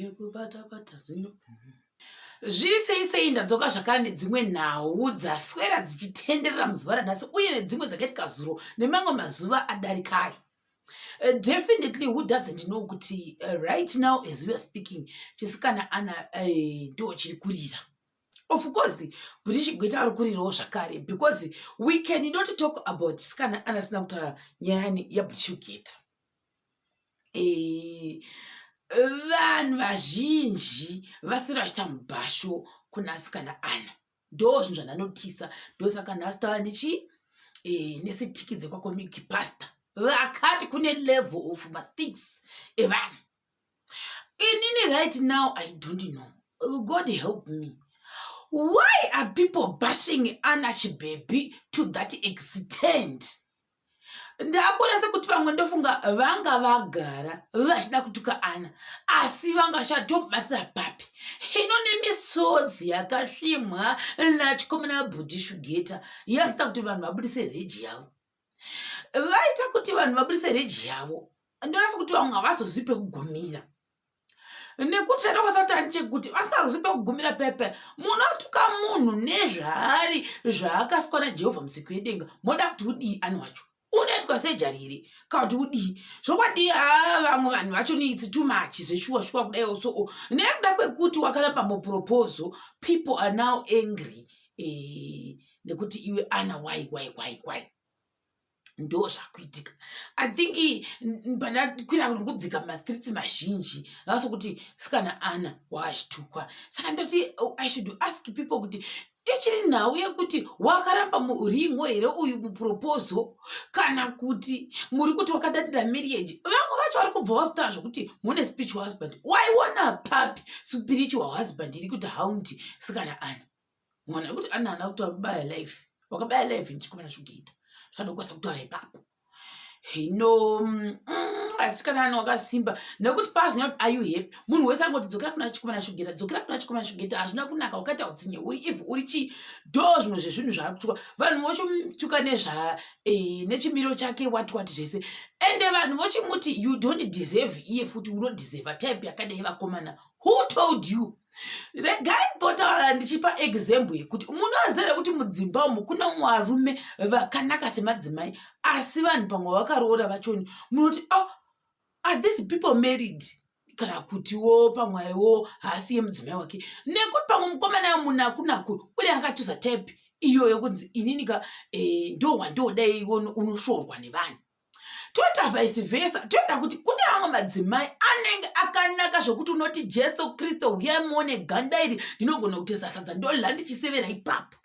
Ndikubata bata zvino. Zviri sei sei ndadzoka zvakare nedzimwe nhau dzaswera dzichitenderera muzuva ranhasi uye nedzimwe dzakaitika zuro nemamwe mazuva adarikayo. Definitely who doesn't know kuti right now as we are speaking chisikana ana ndo chiri kurira. Of course British Gweta ari kurirawo zvakare because we cannot talk about chisikana ana asina kutaura nyaya yaBritish Gweta. Vanhu vazhinji vasiri vachiita mubhasho kuna sikana Ana. Ndo zvinhu zvandanotisa, ndosaka nhasi tava nechi nesitiki dzekwaComic Pastor vakati kune level of masticks evanhu. Inini right now I don't know. God help me. Why are people bashing Anna Chibaby to that extent? Ndakuona sekuti vamwe ndofunga vanga vagara vachida kutuka Ana, asi vanga vachatobatira papi. Hino nemisodzi yakasvimwa nachikomana Bhudhi Shugeta yazoita kuti vanhu vabudise reji yavo. Vaita kuti vanhu vabudise reji yavo. Ndonasa kuti vamwe havazozivi pekugumira. Nekuti chandokwanisa kuti handichekuti vasingazivi pekugumira pepe munotuka munhu nezvaari zvaakasikwa naJehovha musiki wedenga, moda kuti udii ani wacho unoitwa sejari here kana kuti udii zvokwadi? Haa, vamwe vanhu vacho ni it's too much zveshuwa shuwa kudai so nekuda kwekuti wakaramba muproposal, people are now angry nekuti iwe Ana, why, why, why, why? Ndo zvakuitika. I think pandakwira nokudzika mumastreets mazhinji vasokuti sikana Ana wachitukwa. Saka ndoti I should ask people kuti ichiri nhau yekuti wakaramba murimo here uyu muproposal, kana kuti muri kuti wakadadira marriage? Vamwe vacho vari kubva vazotaura zvokuti mune spiritual husband. Waiona papi spiritual husband iri kuti haundi sikana Ana? Mwana yekuti Ana haana kuti wabaya life, wakabaya life ndichikomana Shugeta, zvandokwanisa kutaura ipapo. Hino asi kana Ana wakasimba nekuti pazvina kuti are you happy? Munhu wese angoti dzokera kuna chikomana Shugeta, dzokera kuna chikomana Shugeta, hazvina kunaka, wakaita utsinye, uri evil, uri chii. Ndo zvimwe zvezvinhu zvaari kutuka vanhu, vochimutuka nezva nechimiro chake, what what zvese. Ende vanhu vochimuti you don't deserve iye futi unodeserva type yakadai. Vakomana, who told you? Regai mbotaura ndichipa example yekuti munoziva kuti mudzimba umu kuna varume vakanaka semadzimai, asi vanhu pamwe vakaroora vachoni munoti, "Oh, are these people married?" Kana kutiwo pamwewo haasi yemudzimai wake, nekuti pamwe mukomana munakunaku uri akatuza type iyoyo kunzi inini ka ndo wandodai, unoshorwa nevanhu. Toita vice versa, toenda kuti kune vamwe madzimai anenge akanaka zvokuti unoti, "Jesu Kristu, huyai muone ganda iri, ndinogona kutesa sadza ndodya ndichisevera ipapo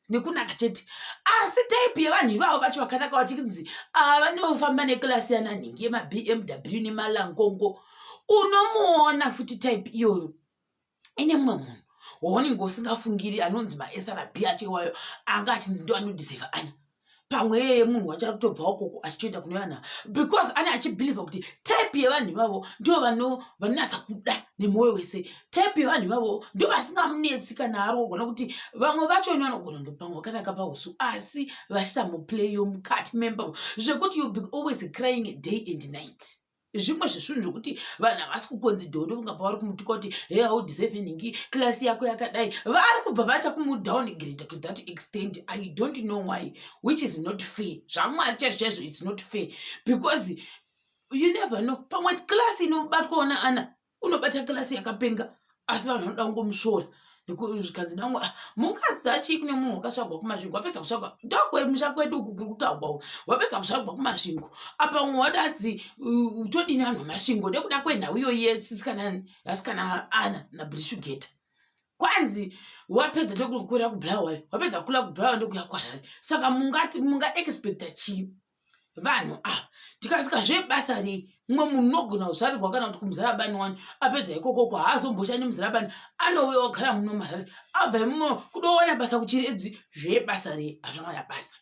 nekunaka chete." Asi type yevanhu ivavo vacho vakanaka vachinzi vanofamba neclass yananhingi yemaBMW nemalangongo, unomuona futi type iyoyo ine mumwe munhu waunenge usingafungiri anonzi maSRB acho iwayo anga achinzi ndo anodeserva Ana. Pamwe yeye munhu wacho ari kutobva ukoko achitoenda kune vanhu ava because ane achibhilivha kuti type yevanhu ivavo ndo vanonatsa kuda nemwoyo wese, type yevanhu ivavo ndo vasingamunetsi kana aroorwa, nokuti vamwe vacho vanogona kunge pamwe vakanaka pausu asi vachiita muplay yomukati memba zvekuti you be always crying day and night. Zvimwe zvezvinhu zvokuti vanhu havasi kuconsider. Ndofunga pavari kumutuka kuti he, haudeserve nhingi, class yako yakadai, vari kubva vaita kumudowngrade to that extent. I don't know why, which is not fair. ZvaMwari chaizvo chaizvo, it's not fair because you never know, pamwe class inobatwawo naAna unobata class yakapenga, asi vanhu vanoda kungomushora zvikanzi namwe, "Ah, mungadza chii kune munhu wakasvagwa kuMasvingo, wapedza kusvagwa ndokwemusha kwedu uku kuri kutaurwa, wapedza kusvagwa kuMasvingo apa umwe watanzi todini vanhu veMasvingo nekuda kwenhau iyoyi yesisikana Ana naBrishugeta?" Kwanzi wapedza ndokukwira kuBulawayo, wapedza kukura kuBulawayo ndokuya kuHarare. Saka mungati mungaexpecta chii vanhu ava? Tikasika zvebasa rei? Mumwe munhu unogona kuzvarirwa kana kuti kuMuzarabani wani, apedza ikokoko haazomboshandi Muzarabani, anouya ogara muno muHarare, abva imomo kudowana basa kuChiredzi. Zvebasa rei? Hazvangana basa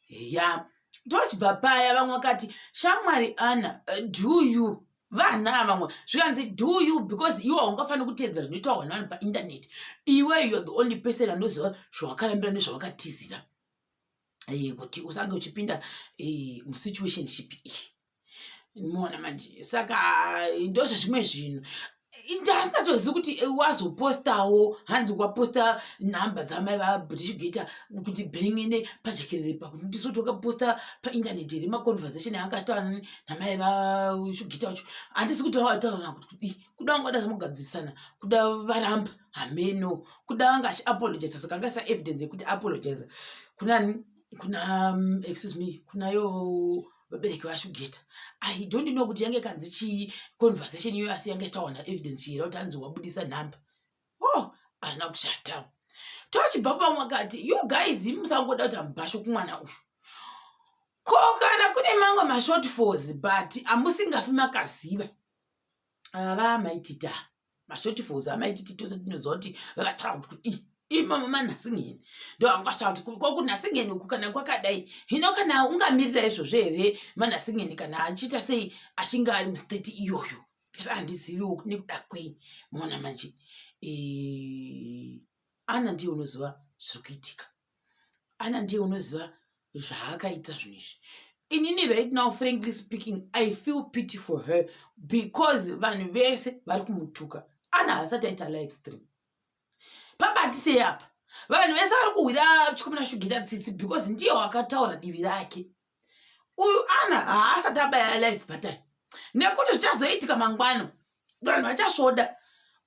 ya. Tochibva paya, vamwe vakati, "Shamwari Ana, do you." Vana vamwe zvikanzi, "Do you," because iwe haungafaniri kuteedzera zvinoitaurwa nevanhu paindaneti. Iwe, you are the only person anoziva zvawakarambira nezvawakatizira kuti usange uchipinda musituationship iyi. Muona manje, saka ndozvezvimwe zvinhu. Ndasingatozivi kuti eh, wazopostawo hanzi waposta nhamba dzamai vabritish gator kuti bhenengene pajekerere pakuti ndisoti wakaposta paintaneti here maconversation anga achitaura namai vashugita wacho. Handisi kuti vataurana kuti kudii, kuda vanga vada zvamugadzirisana, kuda varamba hameno, kuda vanga achiapologiza, saka anga isa evidence yekuti apologize kunani, kuna excuse me, kunayo vabereki vashugeta. I don't know kuti yange kanzi chii conversation iyoyo, asi yange tawana evidence chihera kuti hanzi wabudisa nhamba. Oh, hazvina kushata. Tochibva pamwe akati, you guys, musangoda kuti amubhasho kumwana uyu. Ko kana kune mamwe mashortfalls but amusingafi makaziva, ava maitita mashortfalls amaititi tose tinoziva kuti vakataura kuti kudii imama manhasingeni ndo angashaya kuti kokunhasingeni uku kana kwakadai. Hino kana ungamirira izvozvo here manhasingeni kana achiita sei achinge ari mustate iyoyo? Handiziviwo nekuda kwei. Mona manje, Ana ndiye unoziva zviri kuitika, Ana ndiye unoziva zvaakaita zvinhu izvi. Inini right now, frankly speaking, I feel pity for her because vanhu vese vari kumutuka. Ana haasati aita live stream, pabatisei apa. Vanhu vese vari kuhwira chikomana Shugita tsitsi because ndiye wakataura divi rake. Uyu Ana haasati abaya live button nekuti zvichazoitika mangwana vanhu vachasvoda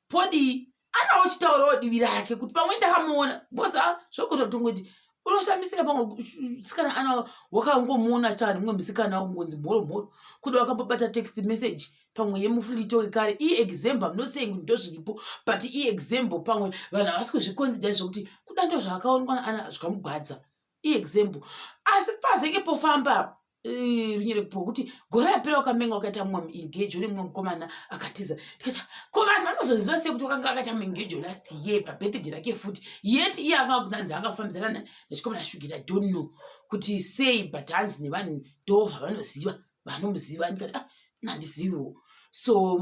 podii. Ana ochitaurawo divi rake kuti pamwe ndakamuona bosa zvogona kutongoti unoshamisika pamwe sikana Ana wakangomuona chani mumwe musikana wakungonzi mhoro mhoro, kuda wakambobata text message pamwe yemuflito wekare. Iexample, I'm not saying kuti ndozviripo, but iexample. Pamwe vanhu havasi kuzviconsider zvokuti kuda ndo zvaakaonekwa naAna zvikamugwadza, iexample. Asi pazenge pofamba runyereko pokuti gore rapera wakamenga wakaita mumwe muengejo nemumwe mukomana akatiza. Tikati, ko vanhu vanozoziva sei kuti wakanga akaita muengejo last year pabirthday rake futi, yet iye anga kunanzi angafambidzana nechikomana Shugita? Don't know kuti sei, but hanzi nevanhu ndo zvavanoziva, vanomuziva. Ndikati, ah, handiziviwo. So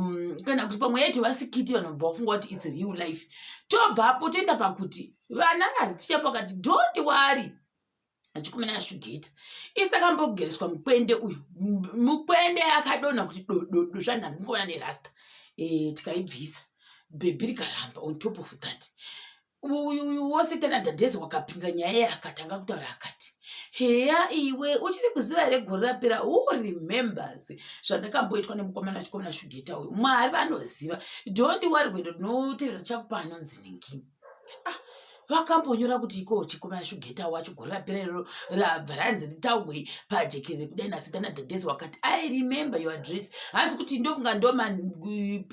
kana kuti pamwe yaiti vasikiti, vanhu vabva vafunga kuti it's real life. Tobvapo toenda pakuti vana nazi tichapo vakati, don't worry, achikumena Ashugeta isi takambogereswa mukwende uyu. Mukwende akadonha kuti dododo zvanhambi mukomana nerasta, tikaibvisa, bhebhi rikaramba. On top of that, uyu wose tana dhadhezi wakapindira nyaya iye, akatanga kutaura akati, heya, iwe uchiri kuziva here gore rapera? Who remembers zvandakamboitwa nemukomana, chikomana Shugeta uyu? Mwari vanoziva. Don't worry, gwendo rinotevera tichakupa anonzi ningini. Ah, vakambonyora kuti iko chikomana Shugeta wacho gore rapera iroro rabva ranzi ritaugwe pajekerere kudai nasitana dhadhezi wakati, I remember your address. Hasi kuti ndofunga ndoma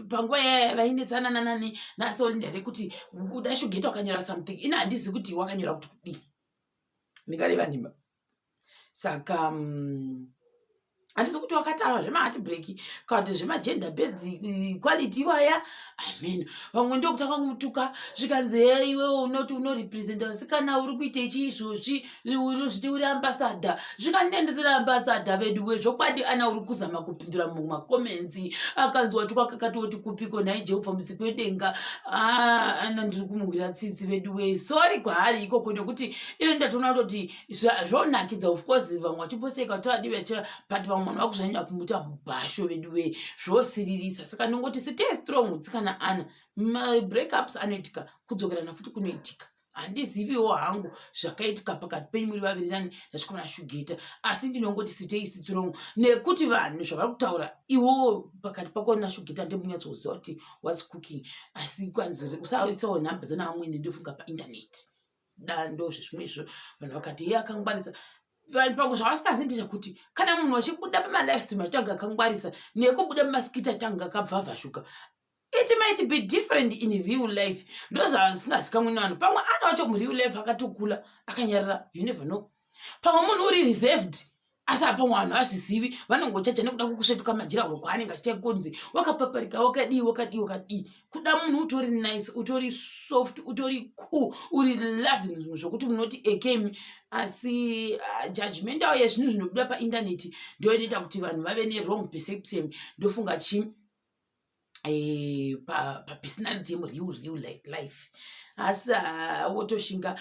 panguva yaya vainetsana nanani nasolinda rekuti kuda Shugeta wakanyora something. Ina handizi kuti wakanyora kuti kudii, ndingareva ndima. Saka handisi kuti wakataura zvemaheartbreak kana kuti zvemagender based equality iwaya. Amen, vamwe ndokutanga kumutuka, zvikanzi, he, iwewe unoti unorepresenta vasikana, uri kuita ichi izvozvi, unozviti uri ambassador. Zvikandendesera ambassador vedu wezvokwadi. Ana uri kuzama kupindura mumacomments, akanzi watukwa kakatoti kupiko nhai Jehovha musiki wedenga? Ah, Ana ndiri kumuhwira tsitsi vedu we, sorry kwaari ikoko, nekuti iyo ndatoona kutoti zvonakidza. Of course vamwe vachimboseka vatora divi vachira, but vamwe vanhu vakuzvanyanya kumuita mubhasho vedu we, zvosiririsa. Saka ndongoti stay strong, tsikana Ana. Mabreakups anoitika, kudzokerana futi kunoitika. Handiziviwo hangu zvakaitika pakati penyu muri vaviri nani nachikomana Shugeta, asi ndinongoti stay strong, nekuti vanhu zvavari kutaura, iwowo pakati pako naShugeta ndemunyatsoziva kuti what's cooking. Asi kwanzi usaisawo nhamba dzana vamwene, ndofunga paindaneti dando zvezvimwe izvo. Vanhu vakati iye akangwarisa. Vanhu pamwe zvavasingazivi ndezvekuti kana munhu achibuda pamalive stream achitanga akangwarisa, nekubuda mumaskiti achitanga akabvavhashuka, it might be different in real life. Ndo zvavasingazikamwe nevanhu. Pamwe ana wacho mureal life akatokula akanyarara, you never know. Pamwe munhu uri reserved, asi pamwe vanhu hazvizivi, vanongochacha nekuda kwekusvetuka majira huro kwaanenge achiita kunzi wakapaparika, wakadii, wakadii, wakadii. Kuda munhu utori nice, utori soft, utori cool, uri loving, zvimwe zvokuti munoti ekemi. Asi judgmental yezvinhu zvinobuda paindaneti ndo inoita kuti vanhu vave nerong perception. Ndofunga chii. Eh, papersonality yemureal real like life. Asi ah, wotoshinga.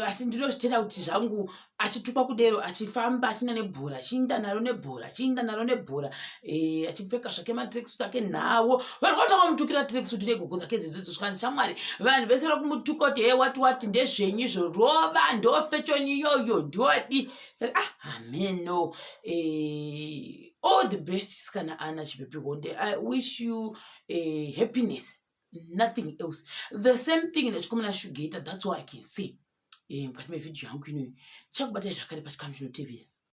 Asi ndinozvitenda kuti zvangu achitukwa kudero, achifamba achienda nebhora, achiinda naro nebhora, achiinda naro nebhora, eh, achipfeka zvake matracksuit ake nhawo. Vanhu vatanga kumutukira tracksuit negogo dzake dzedzo. Zvikanzi, shamwari, vanhu vese vari kumutuka kuti he wati wati ndezvenyu izvo, rova ndofechoni iyoyo ndodi. Ah, hameno. Eh, all the best, sikana Ana Chipepe Honde. I wish you happiness, nothing else. The same thing nechikomana Shugeta. That's what I can say mukati mevhidhiyo yangu inoyi. Chakubatai zvakare pachikamu chinotevera.